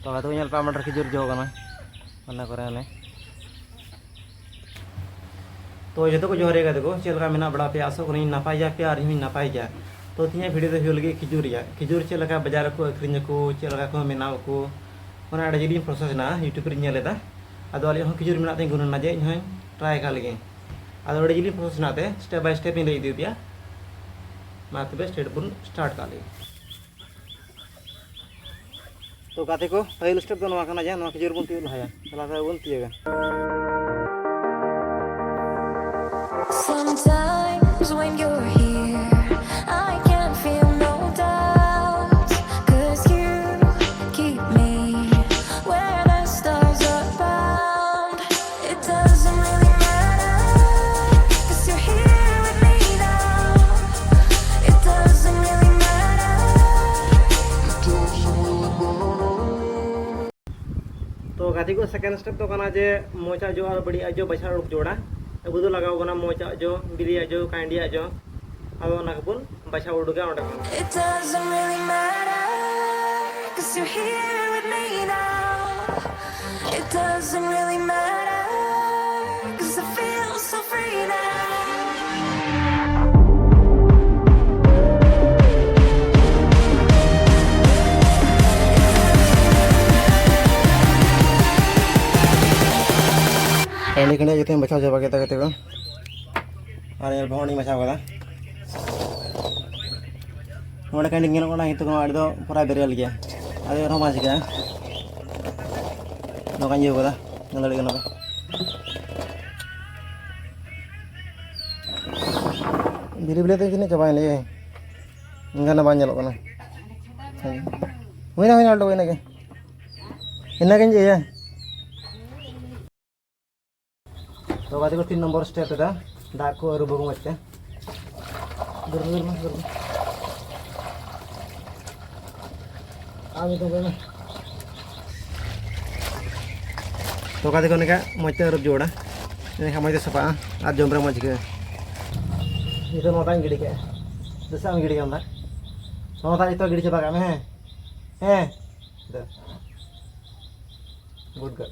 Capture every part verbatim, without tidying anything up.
ᱛᱚ ᱜᱟᱛᱮ ᱠᱚ ᱧᱮᱞ ᱯᱮ, ᱟᱢᱟᱴᱟᱨ ᱠᱷᱤᱡᱩᱨ ᱡᱚ ᱠᱟᱱᱟ ᱚᱱᱟ ᱠᱚᱨᱮ ᱦᱟᱱᱮ᱾ ᱛᱚ ᱡᱚᱛᱚ ᱠᱚ ᱡᱚᱦᱟᱨ ᱜᱮ ᱜᱟᱛᱮ ᱠᱚ, ᱪᱮᱫ ᱞᱮᱠᱟ ᱢᱮᱱᱟᱜ ᱵᱟᱲᱟ ᱯᱮᱭᱟ? ᱟᱥᱚᱜ ᱠᱟᱹᱱᱟᱹᱧ ᱱᱟᱯᱟᱭ ᱜᱮᱭᱟ ᱯᱮ ᱟᱨ ᱤᱧ ᱦᱚᱸᱧ ᱱᱟᱯᱟᱭ ᱜᱮᱭᱟ᱾ ᱛᱚ ᱛᱮᱦᱮᱧᱟᱜ ᱵᱷᱤᱰᱤᱭᱳ ᱫᱚ ᱦᱩᱭᱩᱜ ᱞᱟᱹᱜᱤᱫ ᱠᱷᱤᱡᱩᱨ ᱨᱮᱭᱟᱜ, ᱠᱷᱤᱡᱩᱨ ᱪᱮᱫ ᱞᱮᱠᱟ ᱵᱟᱡᱟᱨ ᱨᱮᱠᱚ ᱟᱹᱠᱷᱨᱤᱧ ᱟᱠᱚ, ᱪᱮᱫ ᱞᱮᱠᱟ ᱠᱚ ᱵᱮᱱᱟᱣ ᱟᱠᱚ, ᱚᱱᱟ ᱟᱹᱰᱤ ᱡᱤᱞᱤᱧ ᱯᱨᱚᱥᱮᱥ ᱦᱮᱱᱟᱜᱼᱟ, ᱭᱩᱴᱩᱵᱽ ᱨᱮᱧ ᱧᱮᱞ ᱮᱫᱟ᱾ ᱟᱫᱚ ᱟᱞᱮᱭᱟᱜ ᱦᱚᱸ ᱠᱷᱤᱡᱩᱨ ᱢᱮᱱᱟᱜ ᱛᱤᱧ ᱜᱩᱱᱟᱹᱱᱟ ᱡᱮ ᱤᱧ ᱦᱚᱸᱧ ᱴᱨᱟᱭ ᱠᱟᱜ ᱞᱮᱜᱮ᱾ ᱟᱫᱚ ᱟᱹᱰᱤ ᱡᱤᱞᱤᱧ ᱯᱨᱚᱥᱮᱥ ᱦᱮᱱᱟᱜ ᱛᱮ ᱥᱴᱮᱯ ᱵᱟᱭ ᱥᱴᱮᱯ ᱤᱧ ᱞᱟᱹᱭ ᱤᱫᱤ ᱟᱯᱮᱭᱟ᱾ ᱢᱟ ᱛᱚᱵᱮ ᱥᱴᱮᱴ ᱵᱚᱱ ᱥᱴᱟᱨᱴ ᱠᱟᱜ ᱞᱮᱜᱮ᱾ ᱛᱚ ᱜᱟᱛᱮ ᱠᱚ, ᱯᱟᱹᱦᱤᱞ ᱥᱴᱮᱯ ᱫᱚ ᱱᱚᱣᱟ ᱠᱟᱱᱟ ᱡᱮ ᱱᱚᱣᱟ ᱠᱷᱤᱡᱩᱨ ᱵᱚᱱ ᱛᱤᱭᱳᱜ ᱞᱟᱦᱟᱭᱟ᱾ ᱪᱟᱞᱟᱣ ᱠᱟᱛᱮ ᱵᱚᱱ ᱛᱤᱭᱳᱜᱟ᱾ Sometimes when you're here, I can feel no doubt, 'cause you keep me where the stars abound. It doesn't really matter, 'cause you're here with me now. It doesn't really matter. ᱛᱚ ᱜᱟᱛᱮ ᱠᱚ, second step ᱫᱚ ᱠᱟᱱᱟ ᱡᱮ ᱢᱚᱡᱽ ᱟᱜ ᱡᱚ ᱟᱨ ᱵᱟᱹᱲᱤᱡ ᱟᱜ ᱡᱚ ᱵᱟᱪᱷᱟᱣ ᱩᱰᱩᱠ ᱡᱚᱲᱟ᱾ ᱟᱵᱚ ᱫᱚ ᱞᱟᱜᱟᱣ ᱵᱚᱱᱟ ᱢᱚᱡᱽ ᱟᱜ ᱡᱚ, ᱵᱤᱞᱤᱭᱟᱜ ᱡᱚ, ᱠᱟᱭᱰᱤᱭᱟᱜ ᱡᱚ᱾ ᱟᱫᱚ ᱚᱱᱟ ᱠᱚᱵᱚᱱ ᱵᱟᱪᱷᱟᱣ ᱩᱰᱩᱠᱟ ᱚᱸᱰᱮ ᱠᱷᱚᱱ᱾ It doesn't really matter, 'cause you're here with me now. It doesn't really matter, 'cause I feel so free now. ᱠᱷᱟᱹᱞᱤ ᱠᱷᱟᱹᱞᱤ ᱡᱚᱛᱚᱧ ᱵᱟᱪᱷᱟᱣ ᱪᱟᱵᱟ ᱠᱮᱫᱟ ᱜᱟᱛᱮ ᱠᱚ᱾ ᱟᱨ ᱧᱮᱞ ᱯᱮ, ᱦᱚᱸᱜᱼᱚᱭ ᱤᱧ ᱢᱟᱪᱷᱟᱣ ᱠᱟᱫᱟ᱾ ᱱᱚᱰᱮ ᱠᱟᱹᱴᱤᱡ ᱧᱮᱞᱚᱜ ᱠᱟᱱᱟ, ᱱᱤᱛᱚᱜ ᱟᱹᱰᱤ ᱫᱚ ᱯᱩᱨᱟᱹ ᱵᱮᱨᱮᱞ ᱜᱮᱭᱟ᱾ ᱟᱫᱚ ᱮᱱ ᱨᱮᱦᱚᱸ ᱵᱟᱝ ᱪᱤᱠᱟᱹᱜᱼᱟ᱾ ᱱᱚᱝᱠᱟᱧ ᱤᱭᱟᱹ ᱠᱟᱫᱟ, ᱧᱮᱞ ᱫᱟᱲᱮᱭᱟᱜ ᱠᱟᱱᱟ ᱯᱮ᱾ ᱵᱤᱞᱤ ᱵᱤᱞᱤ ᱛᱮ ᱛᱤᱱᱟᱹᱜ ᱪᱟᱵᱟᱭᱮᱱᱟ, ᱤᱭᱟᱹ᱾ ᱮᱱᱠᱷᱟᱱ ᱵᱟᱝ ᱧᱮᱞᱚᱜ ᱠᱟᱱᱟ᱾ ᱦᱩᱭᱱᱟ, ᱦᱩᱭᱱᱟ, ᱟᱞᱴᱳ ᱦᱩᱭᱱᱟ ᱜᱮ᱾ ᱤᱱᱟᱹᱜᱤᱧ ᱤᱭᱟᱹ᱾ ᱛᱚ ᱜᱟᱛᱮ ᱠᱚ, ᱛᱤᱱ ᱱᱚᱢᱵᱚᱨ ᱥᱴᱮᱯ ᱨᱮᱫᱚ ᱫᱟᱜ ᱠᱚ ᱟᱹᱨᱩᱵ ᱟᱹᱜᱩ ᱢᱚᱡᱽ ᱛᱮ᱾ ᱫᱩᱨ, ᱫᱩᱨ ᱢᱮ, ᱫᱩᱨ ᱢᱮ᱾ ᱟᱨ ᱢᱤᱫ ᱫᱚᱢ ᱢᱮ᱾ ᱛᱚ ᱜᱟᱛᱮ ᱠᱚ, ᱱᱤᱝᱠᱟ ᱢᱚᱡᱽ ᱛᱮ ᱟᱹᱨᱩᱵ ᱡᱚᱲᱟ, ᱮᱱᱠᱷᱟᱱ ᱢᱚᱡᱽ ᱛᱮ ᱥᱟᱯᱷᱟᱜᱼᱟ ᱟᱨ ᱡᱚᱢ ᱨᱮ ᱢᱚᱡᱽ ᱟᱹᱭᱠᱟᱹᱜᱼᱟ᱾ ᱱᱤᱛᱚᱜ ᱱᱚᱣᱟ ᱫᱟᱜ ᱤᱧ ᱜᱤᱰᱤ ᱠᱮᱫᱼᱟ, ᱫᱤᱥᱟᱹ ᱟᱢ ᱜᱤᱰᱤ ᱠᱮᱫᱼᱟ ᱚᱱᱟ ᱫᱟᱜ? ᱱᱚᱣᱟ ᱫᱟᱜ ᱡᱚᱛᱚ ᱜᱤᱰᱤ ᱪᱟᱵᱟ ᱠᱟᱜ ᱢᱮ, ᱦᱮᱸ? ᱦᱮᱸ᱾ ᱫᱮ᱾ Good girl.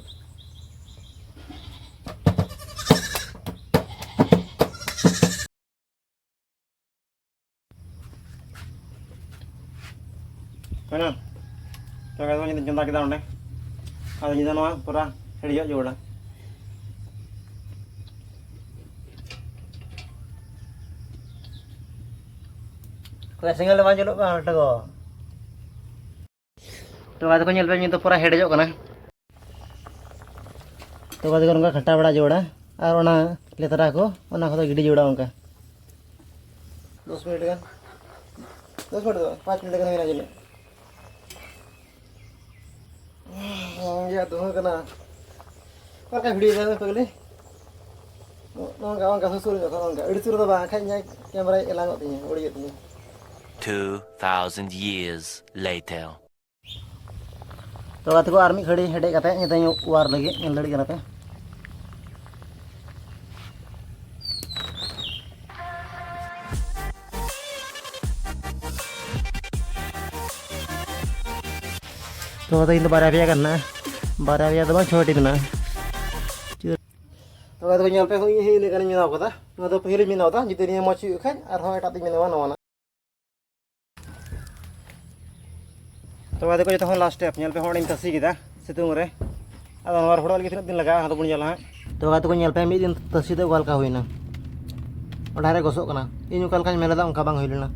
ᱦᱩᱭᱱᱟ᱾ ᱛᱚ ᱜᱟᱭᱥ, ᱱᱤᱛᱚᱜ ᱪᱚᱸᱫᱟ ᱠᱮᱫᱟ ᱚᱸᱰᱮ᱾ ᱟᱫᱚ ᱧᱤᱫᱟᱹ ᱱᱚᱣᱟ ᱯᱩᱨᱟ ᱦᱮᱰᱮᱡᱚᱜ ᱡᱟᱹᱨᱩᱲᱟ᱾ ᱚᱠᱚᱭ ᱥᱮᱸᱜᱮᱞ ᱫᱚ ᱵᱟᱝ ᱡᱩᱞᱩᱜ ᱠᱟᱱᱟ ᱱᱚᱛᱮ ᱫᱚ᱾ ᱛᱚ ᱜᱟᱭᱥ ᱠᱚ ᱧᱮᱞ ᱯᱮ, ᱱᱤᱛᱚᱜ ᱯᱩᱨᱟ ᱦᱮᱰᱮᱡᱚᱜ ᱠᱟᱱᱟ᱾ ᱛᱚ ᱜᱟᱭᱥ ᱠᱚ ᱱᱚᱝᱠᱟ ᱜᱷᱟᱱᱴᱟ ᱵᱟᱲᱟ ᱡᱟᱹᱨᱩᱲᱟ᱾ ᱟᱨ ᱚᱱᱟ ᱞᱮᱛᱨᱟ ᱠᱚ, ᱚᱱᱟ ᱠᱚᱫᱚ ᱜᱤᱰᱤ ᱡᱟᱹᱨᱩᱲᱟ ᱚᱱᱠᱟ᱾ ᱫᱚᱥ ᱢᱤᱱᱤᱴ ᱜᱟᱱ, ᱫᱚᱥ ᱢᱤᱱᱤᱴ ᱫᱚ ᱵᱟᱝ, ᱯᱟᱸᱪ ᱢᱤᱱᱤᱴ ᱜᱟᱱ ᱦᱩᱭᱱᱟ ᱡᱟᱹᱱᱤᱡ᱾ ᱦᱮᱸ, ᱜᱮ ᱫᱩᱦᱟᱹ ᱠᱟᱱᱟ᱾ ᱚᱠᱟ ᱞᱮᱠᱟ ᱵᱷᱤᱰᱤᱭᱳ ᱫᱟᱭ ᱯᱟᱜᱽᱞᱤ? ᱱᱚᱜᱼᱚ ᱱᱚᱝᱠᱟ, ᱚᱱᱠᱟ ᱥᱩᱨ ᱥᱩᱨ ᱧᱚᱜ ᱠᱷᱚᱱ, ᱚᱱᱠᱟ ᱟᱹᱰᱤ ᱥᱩᱨ ᱫᱚ ᱵᱟᱝ, ᱠᱷᱟᱡ ᱤᱧᱟᱹᱜ ᱠᱮᱢᱮᱨᱟᱭ ᱮᱞᱟᱝᱚᱜ ᱛᱤᱧᱟᱹ, ᱵᱟᱹᱲᱤᱡᱚᱜ ᱛᱤᱧᱟᱹ᱾ Two thousand years later. ᱛᱚ ᱜᱟᱛᱮ ᱠᱚ, ᱟᱨ ᱢᱤᱫ ᱜᱷᱟᱹᱲᱤ ᱦᱮᱰᱮᱡ ᱠᱟᱛᱮ ᱱᱤᱛᱚᱜ ᱤᱧ ᱚᱣᱟᱨ ᱞᱟᱹᱜᱤᱫ, ᱧᱮᱞ ᱫᱟᱲᱮᱭᱟᱜ ᱠᱟᱱᱟ ᱯᱮ᱾ ᱛᱚ ᱜᱟᱛᱮ, ᱤᱧ ᱫᱚ ᱵᱟᱨᱭᱟ ᱯᱮᱭᱟ ᱜᱟᱱ ᱢᱮᱱᱟᱜᱼᱟ, ᱵᱟᱨᱭᱟ ᱯᱮᱭᱟ ᱫᱚ ᱵᱟᱝ, ᱪᱷᱚᱭᱴᱤ ᱢᱮᱱᱟᱜᱼᱟ᱾ ᱛᱚ ᱜᱟᱛᱮ ᱠᱚ, ᱧᱮᱞ ᱯᱮ, ᱦᱩᱭ ᱤᱱᱟᱹᱜ ᱜᱟᱱᱤᱧ ᱵᱮᱱᱟᱣ ᱠᱟᱫᱟ᱾ ᱱᱚᱣᱟ ᱫᱚ ᱯᱟᱹᱦᱤᱞᱤᱧ ᱵᱮᱱᱟᱣ ᱮᱫᱟ, ᱡᱩᱫᱤ ᱱᱤᱭᱟᱹ ᱢᱚᱡᱽ ᱦᱩᱭᱩᱜ ᱠᱷᱟᱡ ᱟᱨᱦᱚᱸ ᱮᱴᱟᱜ ᱛᱤᱧ ᱵᱮᱱᱟᱣᱟ ᱱᱟᱣᱟᱱᱟᱜ᱾ ᱛᱚ ᱜᱟᱛᱮ ᱠᱚ, ᱡᱚᱛᱚ ᱠᱷᱚᱱ ᱞᱟᱥᱴ ᱥᱴᱮᱯ ᱧᱮᱞ ᱯᱮ, ᱦᱚᱸ ᱚᱸᱰᱮᱧ ᱛᱟᱥᱮ ᱠᱮᱫᱟ ᱥᱤᱛᱩᱝ ᱨᱮ᱾ ᱟᱫᱚ ᱱᱚᱣᱟ ᱨᱚᱦᱚᱲᱚᱜ ᱞᱟᱹᱜᱤᱫ ᱛᱤᱱᱟᱹᱜ ᱫᱤᱱ ᱞᱟᱜᱟᱜᱼᱟ, ᱚᱱᱟ ᱫᱚᱵᱚᱱ ᱧᱮᱞᱟ ᱦᱟᱸᱜ᱾ ᱛᱚ ᱜᱟᱛᱮ ᱠᱚ, ᱧᱮᱞ ᱯᱮ, ᱢᱤᱫ ᱫᱤᱱ ᱛᱟᱥᱮ ᱫᱚ ᱚᱠᱟ ᱞᱮᱠᱟ ᱦᱩᱭᱱᱟ, ᱚᱱᱟ ᱨᱮ ᱜᱚᱥᱚᱜ ᱠᱟᱱᱟ᱾ ᱤᱧ ᱚᱠᱟ ᱞᱮᱠᱟᱧ ᱢᱮᱱ ᱞᱮᱫᱟ, ᱚᱱᱠᱟ ᱵᱟᱝ ᱦᱩᱭ ᱞᱮᱱᱟ᱾